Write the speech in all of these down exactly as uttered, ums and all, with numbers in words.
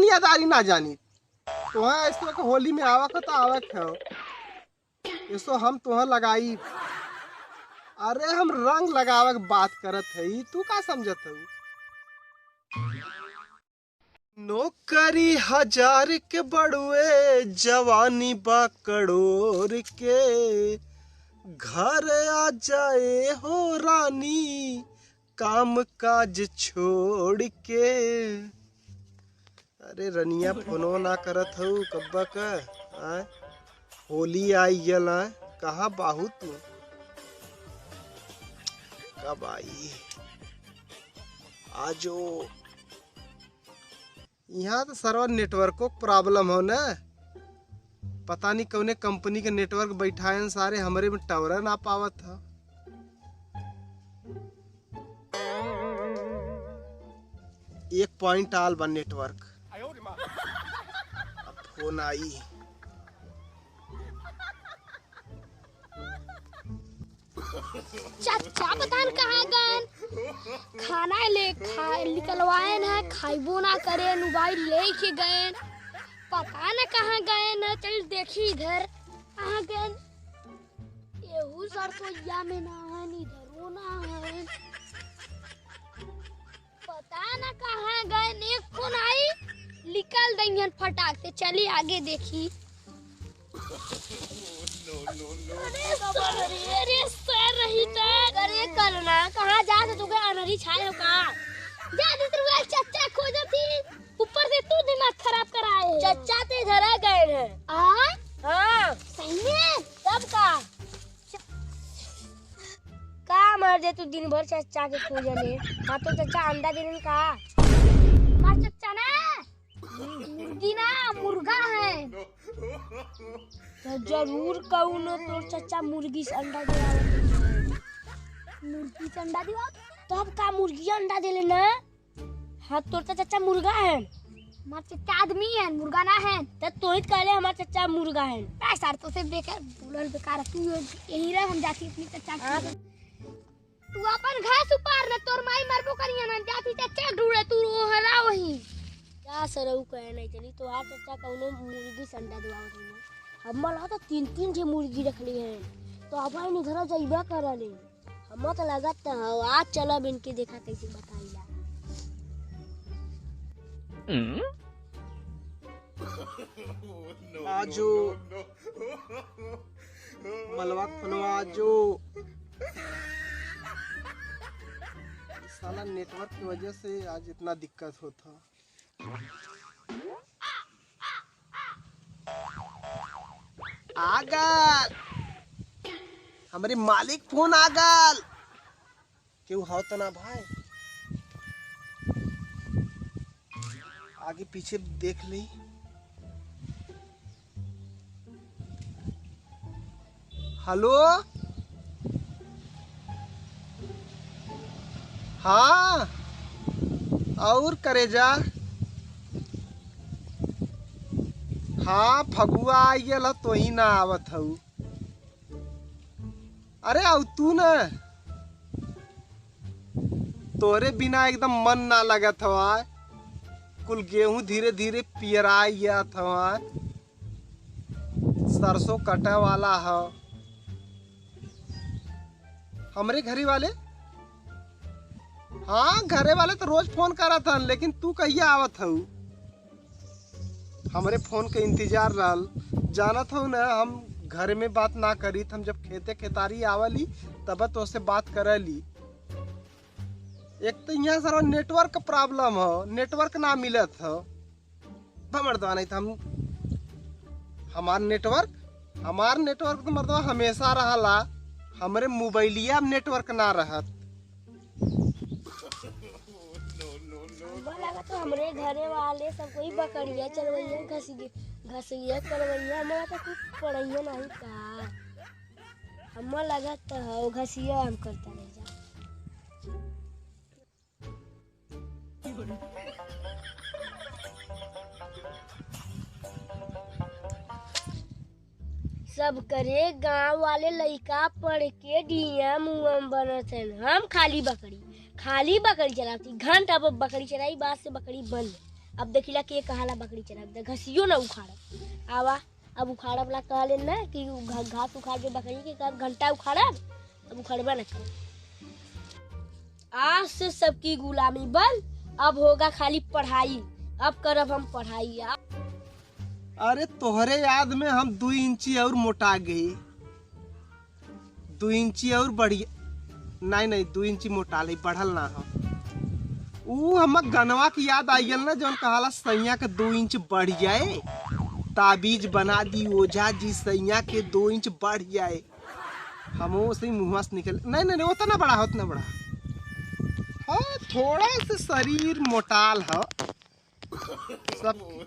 दुनियादारी ना जानी। तोहा ऐसो के होली में आवा के तो आवा के हो। ऐसो हम तोहा लगाई। अरे हम रंग लगावे के बात करत हई, तू का समझत हऊ? नौकरी हजार के बड़ुए, जवानी बा करोड़ के। घर आ जाए हो रानी, काम काज छोड़ के। अरे रनिया, फोनो ना करत हऊ कब्बा का? आय, होली आई गल, आय, कहाँ बाहू तू? कब आई? आजो। यहाँ तो सरवा नेटवर्को के प्रॉब्लम हो ना। पता नहीं कौने कंपनी के नेटवर्क बैठाएन सारे, हमरे में टावर ना पावत ह। एक पॉइंट आल बा नेटवर्क। अब फोन आई। चच्चा पता न कहाँ गएन, खाना ले खा निकलवाएन है, खाइबो ना करेन, मोबाइल लेके गएन, पता न कहाँ गएन। चल देखी इधर कहाँ गएन। एहू सरसोइया में ना है, इधरो ना है। पता ना कहाँ गएन, एक फोन आई, निकल दइहन फटाक से। चली आगे देखी। अरे सर, अरे सर रही त। अरे करना, कहाँ जात है? तुके अनरी छाए हो का? जा दे तेरे चच्चा खोजत ही, ऊपर से तू दिमाग खराब कराए है। चच्चा ते धरा गए हैं। आ? हाँ। सही में? तब का? का मर दे तू दिन भर चच्चा के खोजले? हाँ तो चच्चा अंडा देलन का? हमार चच्चा ना मुर्गी ना, मुर्गा है। तो जरूर कौनो तोर चच्चा मुर्गी से अंडा देवावत। मुर्गी से अंडा देवावत? तब का मुर्गी अंडा देले ना? हाँ, तोर तो चच्चा मुर्गा है। हमार चच्चा आदमी है, मुर्गा ना है। तो तोहित कहले हमार चच्चा मुर्गा है। ए, सर, तो से बेकार, बोलल बेकार है। तू यही रह, हम जाती अपनी चच्चा के। हाँ। तू अपन घास उपार ना, तोर माई मरबो करिया ना, जाती चच्चा ढूंढे, तू ओहरा वही। जा सरऊ कहे नहीं चली, तो आ चच्चा कौनो मुर्गी से अंडा देवावत नहीं। हम्मा ला तो तीन तीन ठे मुर्गी रखली है, तो अब इन घर जइबा करले। हम्मा तो लगत तो हौ, आज चलब इनके देखा कैसे बताइला। आजो मलवा के फोनवा आजो। साला नेटवर्क की वजह से आज इतना दिक्कत होता। आगल, हमरे मालिक फोन आगल। केहू हौ त ना भाई? आगे पीछे देख ली। हेलो, हाँ, और करेजा, हाँ, फगुआ आ गया, तोही ना आवत हऊ। अरे आउ तू न, तोरे बिना एकदम मन ना लगत हवा। कुल गेहूं धीरे धीरे पियराई जात हवा। सरसों कटे वाला ह। हमरे घरे वाले, हाँ, घरे वाले तो रोज फोन करत हन, लेकिन तू कहिया आवत हऊ? हमरे फोन के इंतजार रहल। जानत हऊ न, हम घरे में बात ना करी, हम जब खेते खेतारी आवली तब तोसे बात करली। एक तो यहाँ सारा नेटवर्क का प्रॉब्लम हो, नेटवर्क ना मिलत हो। बा मर्दवा, नहीं तो हम, हमार नेटवर्क, हमार नेटवर्क तो मर्दवा हमेशा रहला, हमरे मोबाइलिया में नेटवर्क ना रहत। हमको लगा तो हमरे घरे वाले सब कोई बकरिया चरवैया, घसी-, घसिया चरवैया, हमारा तो कुछ पढ़ैया नहीं का। हमको लगा तो हो घसिया हम करता रह जा। सब करे गांव वाले लइका पढ़ के डीएम उएम बनत हन। हम खाली बकरी, खाली बकरी चलाती। घंटा पर बकरी चलाई, बाद से बकरी बंद। अब देखिला कि ये कहाला बकरी चरावे, घसियो ना उखाड़ब। आवा, अब उखाड़ब ना, कहले ना कि उ घ-, घास उखाड़ के बकरी के कब घंटा उखाड़ब, अब उखाड़बा ना करब। आज से सबकी गुलामी बंद, अब होगा खाली पढ़ाई, अब करब हम पढ़ाई। आ- अरे तोहरे याद में हम दो इंची और मोटा गई, दो इंची और बढ़िया, नहीं, नहीं, दो इंची मोटा ले, बढ़ल ना हो। ऊ हम गनवा की याद आई गल ना, जौन कहाला सैया के दो इंच बढ़ जाए, ताबीज बना दी ओझा जी, सैया के दो इंच बढ़ जाए। हम वो सही मुँहवा से निकल, नहीं, नहीं, नहीं, उतना बड़ा हो, उतना बड़ा। हाँ, थोड़ा सा शरीर मोटाल हो। सब,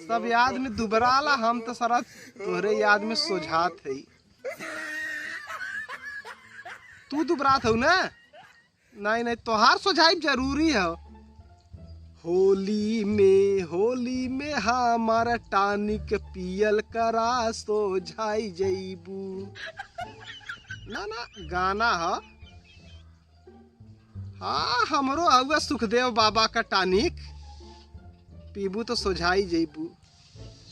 सब याद में दुबराला, हम तो सारा तोहरे याद में सोझात है। तू दुबरात हो ना? नहीं, नहीं, तोहार सोझाई जरूरी है। होली में, होली में हमारा टॉनिक पियल करा, सोझाई जईबू। ना, ना, गाना है। हाँ, हमरो हउआ सुखदेव बाबा का टॉनिक, पीबू तो सोझाई जईबू।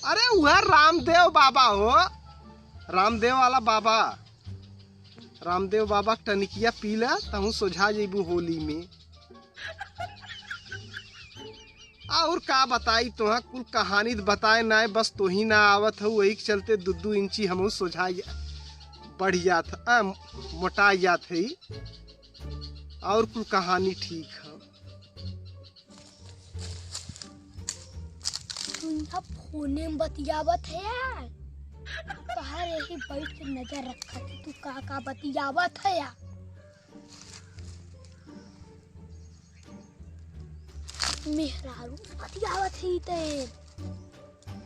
अरे, उहे रामदेव बाबा हो, रामदेव वाला बाबा, रामदेव बाबा के टनिकिया पी ला, तहूँ सोझा जइबू होली में। और का बताई तोहा, कुल कहानी त बताए नाय, बस तोही ना आवत हो, वही के चलते दू दू इंची हमहू सोझा जा-, बढ़ जात ह, आ, मोटा जात है, और कुल कहानी ठीक है। तू यहाँ फोने में बतियावत है यार। तोहार यही बैठ के नजर रखत है, तू का का बतियावत है यार। मेहरारू से बतियावत है ते।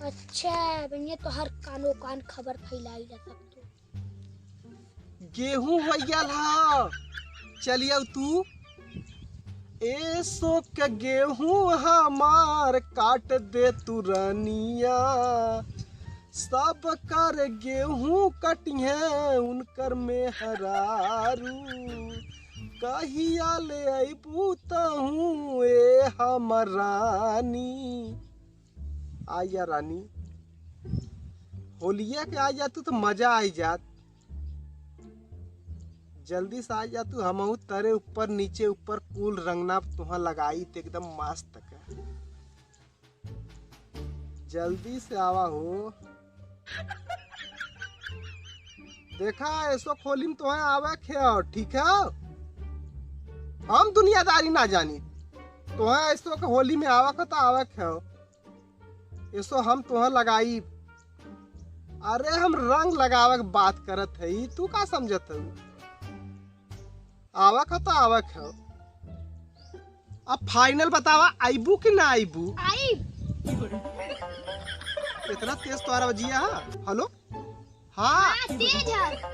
अच्छा, बनिया तोहार कानो कान खबर फैलाई जा सकतो। गेहूं हो गया हा, चलियो तू। एसो के गेहूं हमार काट दे तू रनिया, सब कर गेहूं कटिहे उनकर मेहरारू। कहिया ले अइबू तहूँ ए हमर रानी? आ जा रानी, होलिया के आ जा तू तो मजा आई जात। जल्दी से आ जा तू, हमहू तरे ऊपर नीचे ऊपर कुल रंगना तुहा लगाई त एकदम मस्त का। जल्दी से आवा हो। देखा, एसो होली में तोहे आवे के हो, ठीक है? हम दुनियादारी ना जानी। तोहे एसो के होली में आवे के तो आवे के हो। एसो हम तोहे लगाई। अरे, हम रंग लगावे के बात करत हई, तू का समझत हऊ? आवा का तो आवा खाओ। अब final बतावा, आइबू कि ना आइबू? आइब। इतना तेज तोहरा बजिया है? हेलो? हाँ। हाँ, तेज है। अच्छा,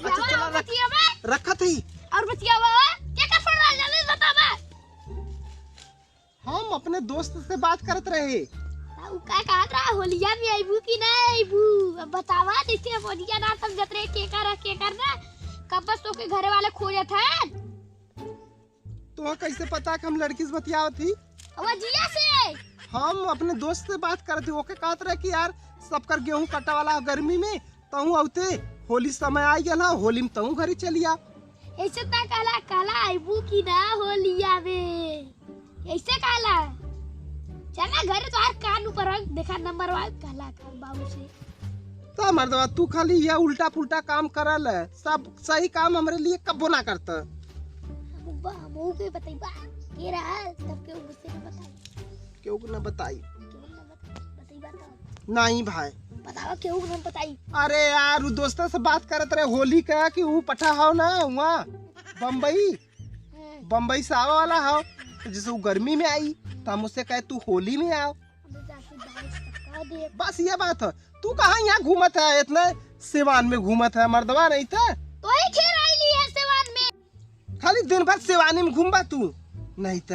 बतियावा, चला, रख, बतियावा। रखत ही। और बतियावा, क्या का फोन रहा, जल्दी बतावा। हम अपने दोस्त से बात करत रहे। उ का कहत रहा, होलिया में अइबू कि ना अइबू? अब बतावा, जैसे हम होलिया ना समझत रहे, केकर है, केकर ना। कब बस तोके घरे वाले खोजत हैं। तोहे कैसे पता कि हम लड़की से बतियावत ही? अब जिया से। हम अपने दोस्त से बात करत ही, ओके कहत रहे कि यार, सबकर गेहूं कटा वाला है गर्मी में, तहूँ अउते होली समय आ गया ना, होली में तहूँ घरे चली आ। ऐसे ता कहला, कहला आइबू कि ना होलिया में? ऐसे कहला? चला घरे, तोहार कान ऊपर रख, देखा नंबर वन कहला का बाबू से। तो मर्दवा, तू खाली ये उल्टा पुल्टा काम करल है, सब सही काम हमरे लिए कब्बो ना करता। हम बा-, हमहू के बतइबा, के रहा, तब के गुस्से में बताई। केहू के ना बताई। केहू के ना बताई, बतइबा तो। नहीं भाई। बतावा, केहू के ना बताई। अरे यार, उ दोस्ता से बात करत रहे होली का कि उ पठा हो ना हुआ बम्बई, हम्म। बम्बई से आवे वाला हो, तो जैसे उ गर्मी में आई, तो हम उससे कहे, "तू होली में आओ।" हम तो जाके बाहर से कह दे। बस ये बात है। तू कहाँ यहाँ घूमत है, इतना सिवान में घूमत है, मर्दवा नहीं था? तो ही घेर आई ली है सिवान में। खाली दिन भर सिवानी में घूमबा तू, नहीं त।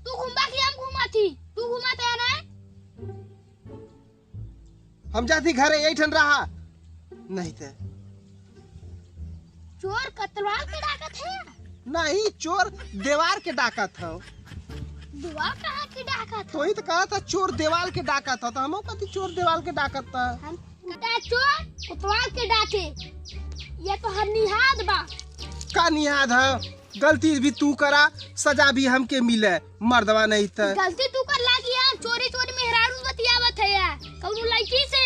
तू घूमबा कि हम घूमत ही? तू घूमत है ना? हम जाती घरे, यही ठन रहा, नहीं त। चोर कतवाल के डाकत है? नहीं, चोर देवार के डाकत हो। देवाल कहाँ के डाकत ह? तो ही तो कहा था चोर देवाल के डाकत ह, तो हमहू कहती चोर देवाल के डाकत ह। हम कहता चोर कोतवाल के डाके, ये तो हर निहाद बा। का निहाद ह? गलती भी तू करा, सजा भी हमके मिले, मर्दवा नहीं त। गलती तू कर लागी यार, चोरी चोरी मेहरारू बतियावत है यार, कौनो लड़की से,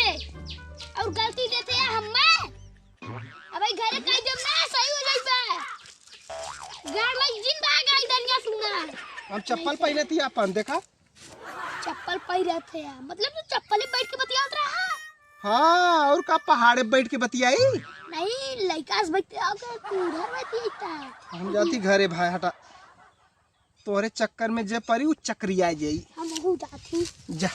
और गलती देते हैं हमें। अबे घरे कह जब ना सही हो जाई बे। घर में जिन भाग आई दनिया सुना। हम चप्पल पहने थी अपन, देखा? चप्पल पहिरत है यार, मतलब तू चप्पल ही बैठ के बतियात रहा? हाँ, और का पहाड़े बैठ के बतियाई? नहीं, लइका से बैठ के आके तू उधर बतियाता। हम जाती घरे भाई, हटा। तोहरे चक्कर में जे परी उ चक्रिया जाई। हम हूँ जाती। जा।